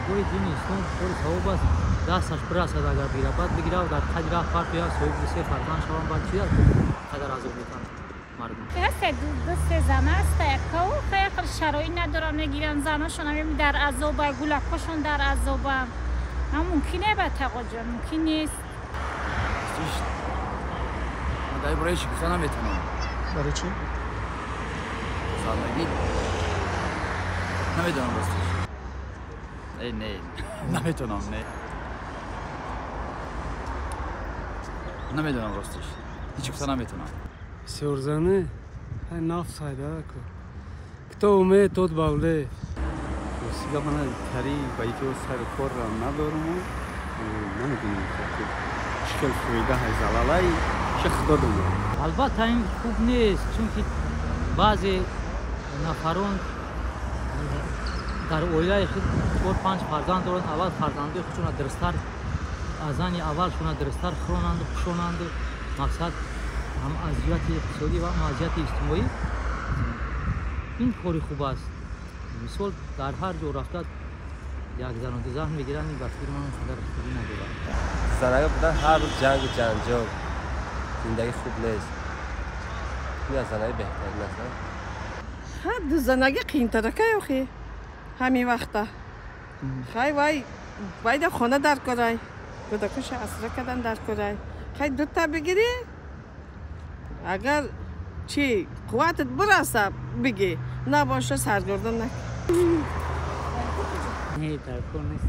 Нигоҳи дини ислом кори савоб аст, дасташ бирасад агар бигирад, баъд бигирад дар қадри раҳ партояд, соҳиби се фарзанд шаванд, баъд чи қадар азоб метавонад мардум. Ҳаст ду се зан аст, якау хеле шароит надоранд, мегиранд заношон ҳам дар азоба, гулакҳошон дар азоба. Ҳам мумкин не ба тақоҷон, мумкин нест. Дар бораи чӣ гуфта наметавонам. Барои чӣ? Зандагӣ намедонам ростиш. Не, наметавонам, не. Намедонам ростиш. Ҳеҷ гуфта наметавонам. Сёрзане, ай нафс хайда ку. Кто умеет, тот балдеет. Ростига ман тари ба ито сару корро надорам, намедонам чӣ хел фоида ҳай залалай, чӣ худо донад. Албатта ин хуб нест, чунки баъзе нафарон дар оилаи худ 4-5 фарзанд доранд, аввал фарзандои худшона дурусттар аз зани аввалшона дурусттар хӯронанду пӯшонанду, мақсад ҳам аз ҷиҳати иқтисодӣ ва ҳам аз ҷиҳати иҷтимоӣ ин кори хуб аст. Мисол дар ҳар ҷо рафта як зану ду зан мегиранд, ин ба фикри ман он қадар хубӣ надорад. Занага будан ҳар рӯз ҷангу ҷанҷол, зиндагӣ хуб нест. Ин аз занаги беҳтарин аст. Ха, дузанагӣ қиинтаракай охи ҳамин вақта. Хай вай вайда хона дар корай, кӯдакоша асра кардан дар корай. Хай дута бигирӣ, агар чӣ қувватат бираса бигӣ, набоша саргардон накун. Не, дар кор нест.